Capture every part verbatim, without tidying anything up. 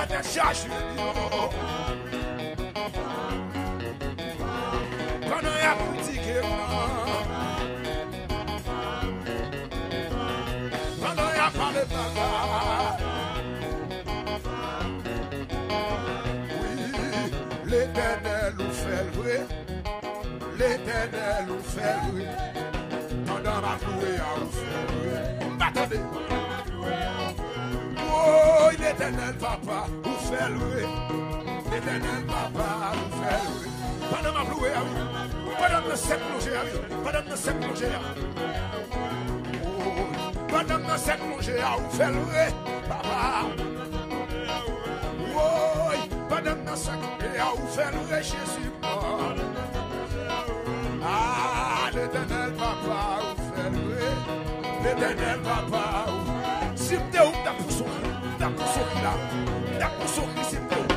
Tèt chaje yo. Pandan y ap kritike m nan. Pandan y ap pale mal la. Wi, Letènèl ou fè l vre. Letènèl ou fè l vre. Pandan m ap louwe a ou fè l vre. M pa tande. Woy, Letènèl papa ou fè l vre. Letènèl papa ou fè l vre. Pandan m ap louwe a wi. Pandan m nan sèt plonje a wi. Pandan m nan sèt plonje a. Woy, pandan m nan sèt plonje a ou fè l vre. Papa. Woy, pandan m nan sèt plonje a ou fè l vre Jezi. Ah, Letènèl papa ou fè l vre. Letènèl papa ou. Si m te ou, m t ap pouse w. M t ap pouse w ki la. M t ap pouse w ki si m te ou.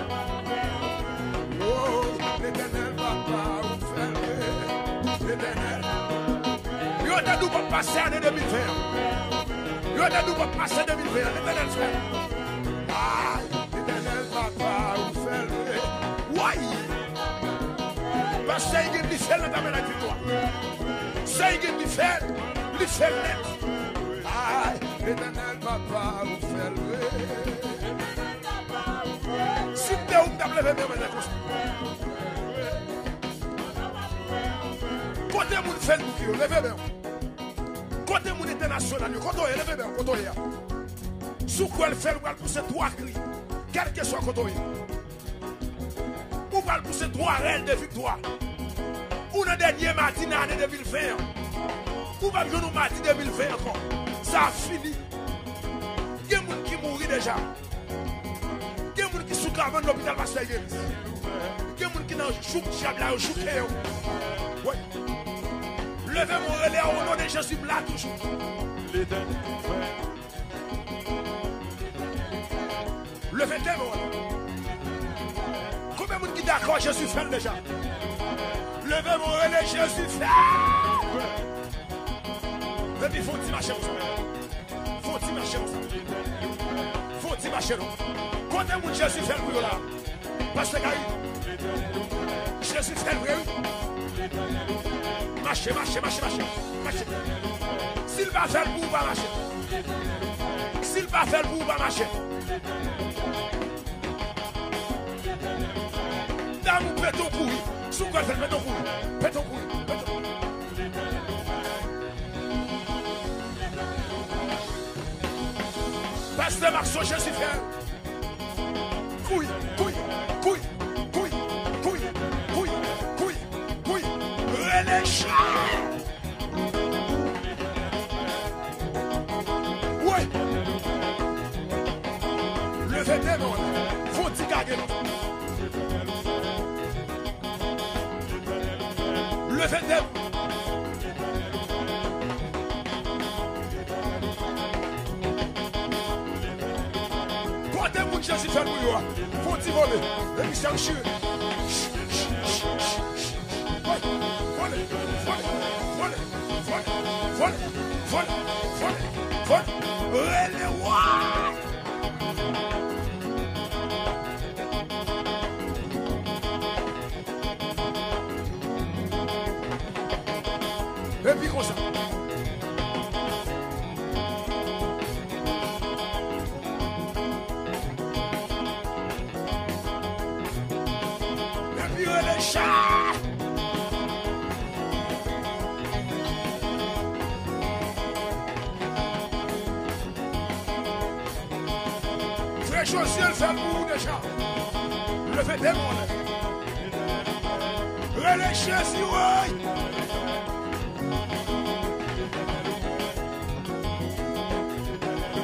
Oh, Letènèl papa ou fè l vre. Letènèl. Yo te di w p ap pase ane de mil ven an. Yo te di w p ap pase de mil ven an. Letènèl fè. Ah, Letènèl papa ou fè l vre. Woy! Pastè Igin li fè l nan tabènak viktwa. Sè Igin li fè l, li fè l nèt. Ay, Letènèl papa ou fè l vre. Si m te ou m t ap leve men mwen konsa. Kote moun Facebook yo, leve men w. Kote moun entènasyonal yo, kote w ye, leve men w, kote w ye a. Si w kwè l fè l, ou pral pouse twa kri. Kèlkeswa kote w ye. Ou pral pouse twa rèl de viktwa. Ou nan dènye madi nan ane de mil ven an. Ou p ap jwenn yon madi de mil ven ankò. Sa ap fini. Gen moun ki mouri deja. Gen moun ki sou kabann lopital pastè Yelis. Gen moun ki nan jouk dyab la yo jouke yo. Wi. Leve men w rele a o non de Jezi m la toujou. Leve de men w. Konbyen moun ki dakò Jezi fè l deja? Leve men w rele Jezi fè l. Epi fè yon ti mache konsa. Fè yon ti mache konsa. Fè yon ti mache non. Kote moun Jezi fè l pou yo la? Pastè Gary. Jezi fè l vre wi. Mache, mache, mache, mache. Mache. Si l pa fè l pou ou, pa mache. Si l pa fè l pou ou, pa mache. Dam ou pete w kouri. Si w kwè l fè l, pete w kouri. Pete w kouri. Pete w kouri. Pastè Maxo, Jezi fè l. Kouri, kouri, kouri. Rele chay. Wi. Leve de men w. Fè yon ti gade non. Leve de men w. Kote moun Jezi fè l pou yo a? Fè yon ti vole. Epi sa chire. Vole, vole, vole. Rele wa. Epi konsa. Epi rele chay. Frè Jozye, l fè l pou ou deja. Leve de men w anlè. Rele Jezi, woy!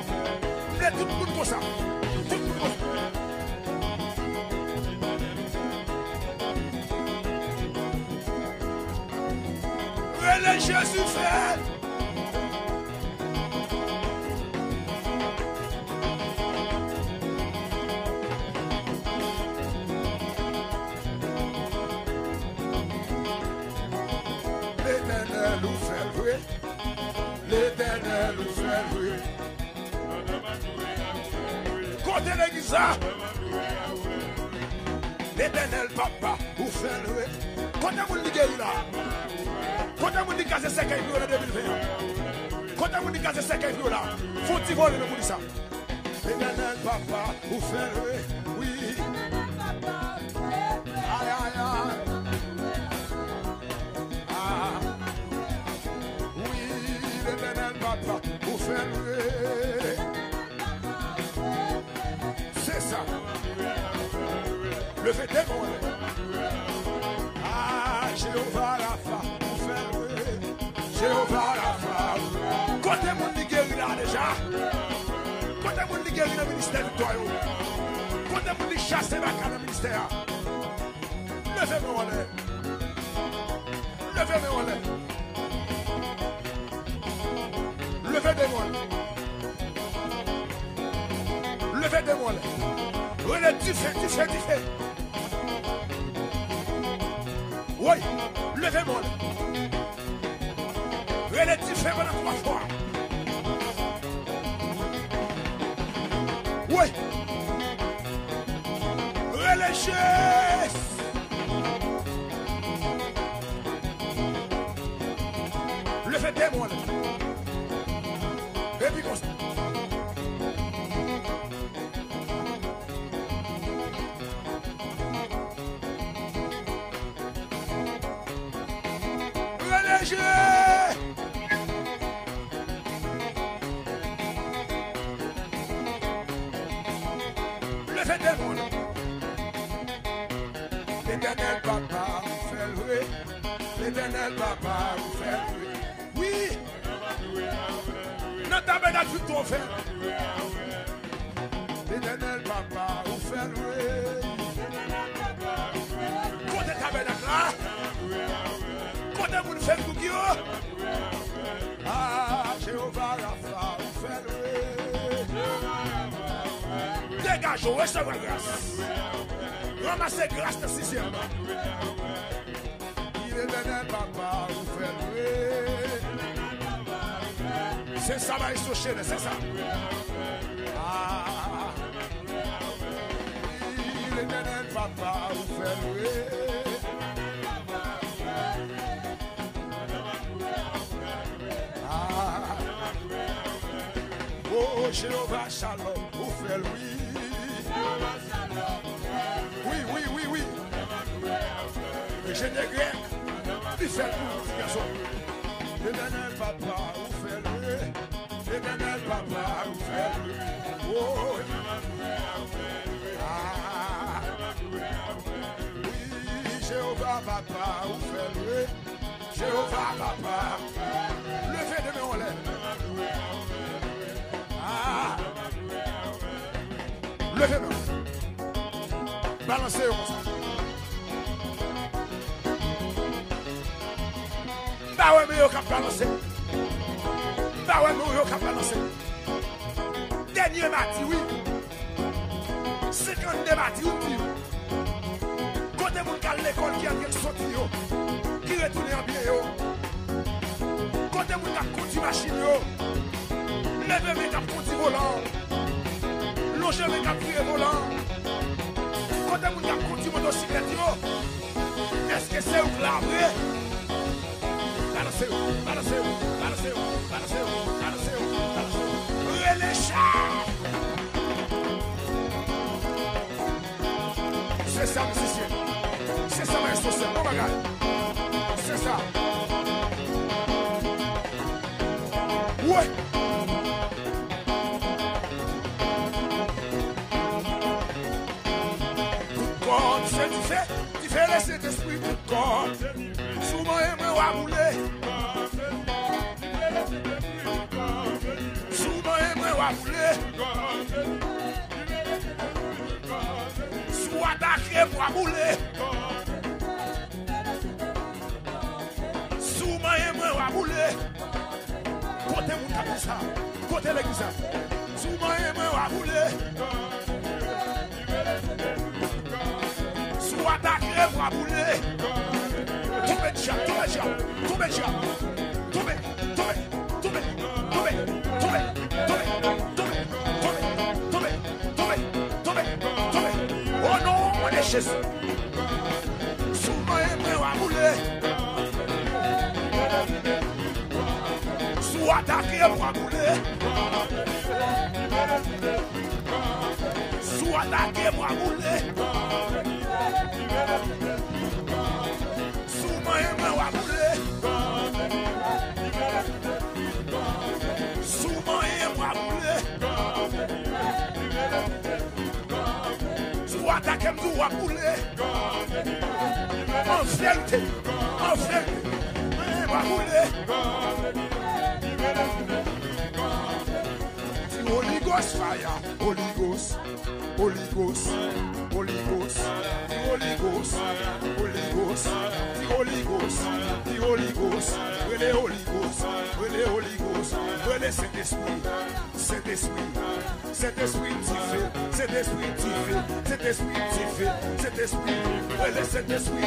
M vle tout moun konsa. Tout moun konsa. Rele Jezi, fè l. Letènèl ou fè l vre. Letènèl ou fè l vre. Kote legliz la? Letènèl papa, ou fè l re. Kote moun li geri la? Kote moun li kraze sèkèy pou yo nan de mil ven an? Kote moun li kraze sèkèy pou yo la? Fè yon ti vole nan moun sa. Letènèl papa, ou fè l re. Wi. Ay, ay, ay. Ah. Wi, Letènèl papa, ou fè l re. Se sa. Leve de men w anlè. Ah, Jewova Rafa, ou fè l re. Jewova Rafa. Kote moun li geri la deja? Kote moun li geri nan ministè viktwa yo? Kote moun li chase baka nan ministè a? Leve men w anlè. Leve men w anlè. Leve de men w anlè. Leve de men w anlè. Rele dife, dife, dife. Woy, leve men w anlè. Rele dife pandan twa fwa. Woy. Rele Jezi. Leve de men w anlè. Epi konsa. Rele Jezi. Leve de men w anlè. Letènèl papa, ou fè l re. Letènèl papa, ou fè l re. Wi. Nan tabènak viktwa ou fè. Letènèl papa, ou fè l re. Kote tabènak la? Kote moun Facebook yo? Ah, Jewova Rafa, ou fè l re. Degaje w, resevwa gras. Ranmase gras nan sizyèm nan. Letènèl papa, ou fè l re. Se sa, maestro Chene, se sa. Ah. Letènèl papa, ou fè l re. Ah. Oh, Jewova Shalom, ou fè l wi. Wi, wi, wi, wi. Enjenyè Grèk, li fè l pou ou, ti gason. Letènèl papa, ou fè l wi. Letènèl papa, ou fè l wi. Oh. Ah. Wi, Jewova papa, ou fè l wi. Jewova papa. Leve de men w anlè. Ah. Leve men w. Balanse yo konsa. M pa wè men yo k ap balanse. M pa wè men yo k ap balanse. Dènye mati, wi. Senkannde mati, wi, m di w. Kote moun k al lekòl ki antre, k soti yo, ki retounen an byen yo? Kote moun k ap kondui machin yo? Leve men k ap kondui volan an. Lonje men k ap vire volan an. Kote moun k ap kondui motosiklèt yo? Èske se ou k la vre? Balanse yo, balanse yo, balanse yo, balanse yo, balanse yo, balanse yo, balanse yo. Rele chay! Se sa, mizisyen. Se sa, maestro, se bon bagay. Se sa. Woy! Tout kò n se dife, dife Lesentespri, tout kò n se dife. Si w manyen mwen, w a boule. Si w manyen mwen, w a boule. Si w atake m, w a boule. Si w manyen mwen, w a boule. Kote moun k ap di sa? Kote legliz la? Si w manyen mwen, w a boule. Si w atake m, w a boule. Tonbe dyab, tonbe dyab, tonbe dyab. Tonbe, tonbe, tonbe, tonbe, tonbe. O non de Jezi. Atake, w a boule. Si w atake, w a boule. Si w manyen mwen, w a boule. Si w manyen mwen, w a boule. Si w atake m, di w ap boule. An verite, an verite, w ap boule. Di Holy Ghost fire, Holy Ghost, Holy Ghost, Holy Ghost, di Holy Ghost, Holy Ghost, di Holy Ghost, di Holy Ghost, rele Holy Ghost, rele Holy Ghost, rele Sentespri, Sentespri. Sentespri dife, Sentespri dife, Sentespri dife, Sentespri, rele Sentespri,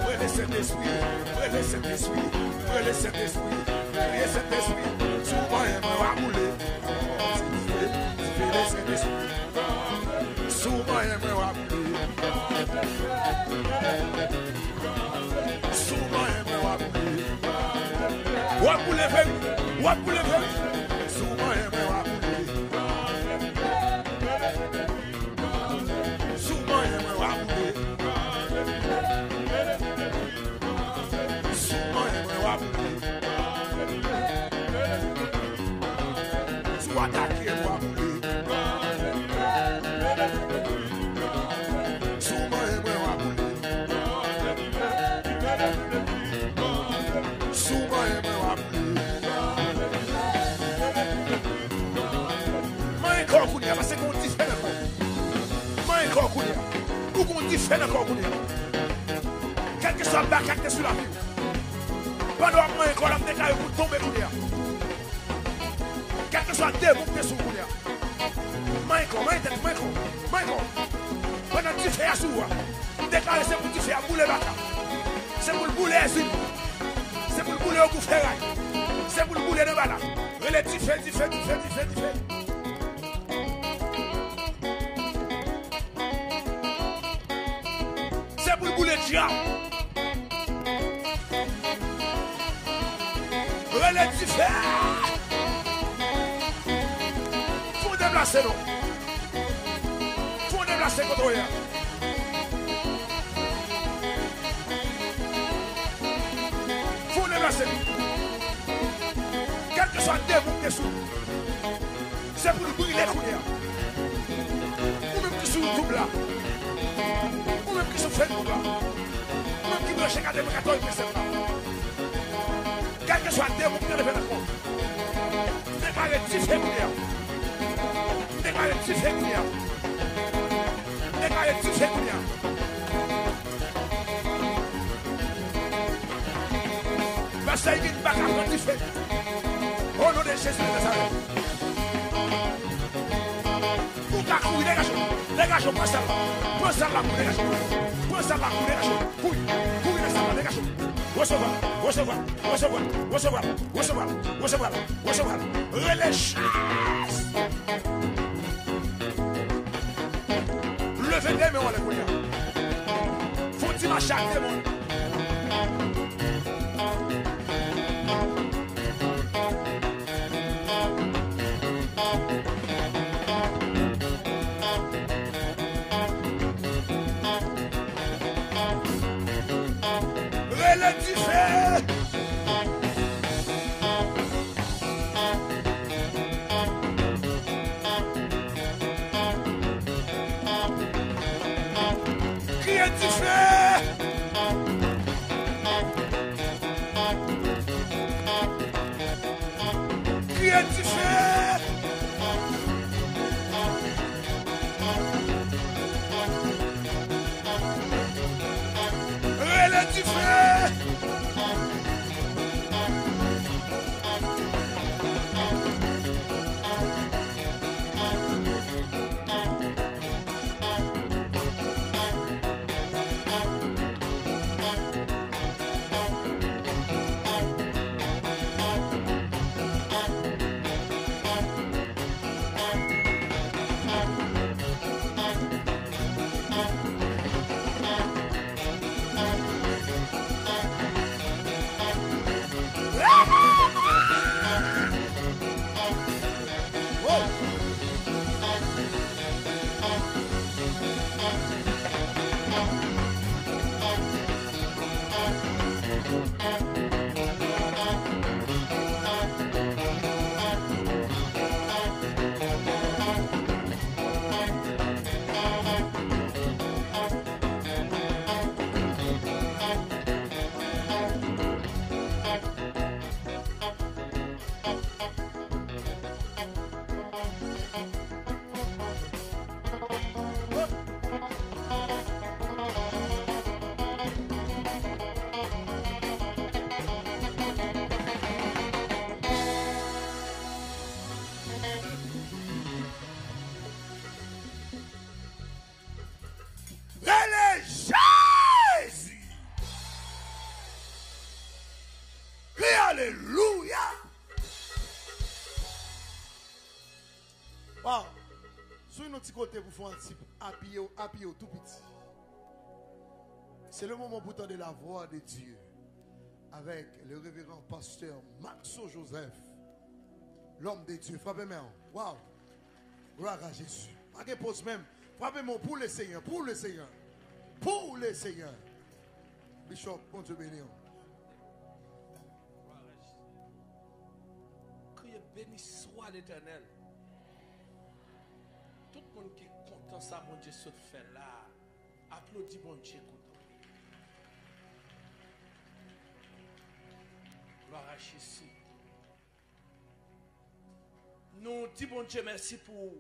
rele Sentespri, rele Sentespri, rele Sentespri, rele Sentespri, si w manyen mwen w a boule, dife, dife le Sentespri, si w manyen mwen w a boule. Si w manyen mwen w a boule. W a boule vre wi. W a boule vre wi. Si w manyen mwen w a boule. Si w manyen mwen w a boule. Si w manyen mwen w a boule. Si w atake mwen w a boule. Si w manyen mwen w a boule. Si w manyen mwen w a boule. Manyen kò w kounye a, paske gen yon dife nan kò w. Manyen kò w kounye a. Ou gen yon dife nan kò w kounye a. Kèlkeswa baka k te sou lavi w. Pandan w ap manyen kò w la, m deklare pou l tonbe kounye a. Kèlkeswa demon k te sou w kounye a. Manyen kò, manyen tèt, manyen kò, manyen kò. Pandan dife a sou ou a, m deklare se pou dife a boule baka. Se pou l boule izin. Se pou l boule ogou feray. Se pou l boule nan bala. Rele dife, dife, dife, dife, dife. Se pou l boule dyab. Rele dife. Fò w deplase non. Fò w deplase kote w ye a. Fò w deplase. Kèlkeswa demon ki te sou ou. Se pou l brile kounye a. Ou menm ki sou YouTube la. Ou menm ki sou Facebook la. Ou menm ki branche gade mwen katòy P S M la. Kèlkeswa demon ki te leve nan kò w. M deklare dife kounye a. M deklare dife kounye a. M deklare dife kounye a. Pastè Yvin pa ka pran dife. O non de Jezi de Nazarèt. Ou ka kouri, degaje w. Degaje w, pran sal la. Pran sal la, kouri, degaje w. Pran sal la, kouri, degaje w. Kouri, kouri nan sal la, degaje w. Resevwa, resevwa, resevwa, resevwa, resevwa, resevwa, resevwa. Rele chas. Leve de men w anlè kounye a. Fè yon ti mache ak de men w. Rele dife! Kriye dife! Kriye dife! Rele dife! Tounen yon ti kote pou fè yon ti apiye w, apiye w tou piti. C'est le moment pour tendre la voix de Dieu avec le révérend pasteur Maxo Joseph, l'homme de Dieu. Frape men w. Wow. Gloire à Jésus. Pa gen poz menm. Frape men w pour le Seigneur, pour le Seigneur, pour le Seigneur. Bishop, Bondye beni w. Kriye, béni soit l'Éternel. Tout moun ki kontan sa Bondye sot fè la, aplodi Bondye kote w ye. Gloire à Jésus. Nou di Bondye mèsi pou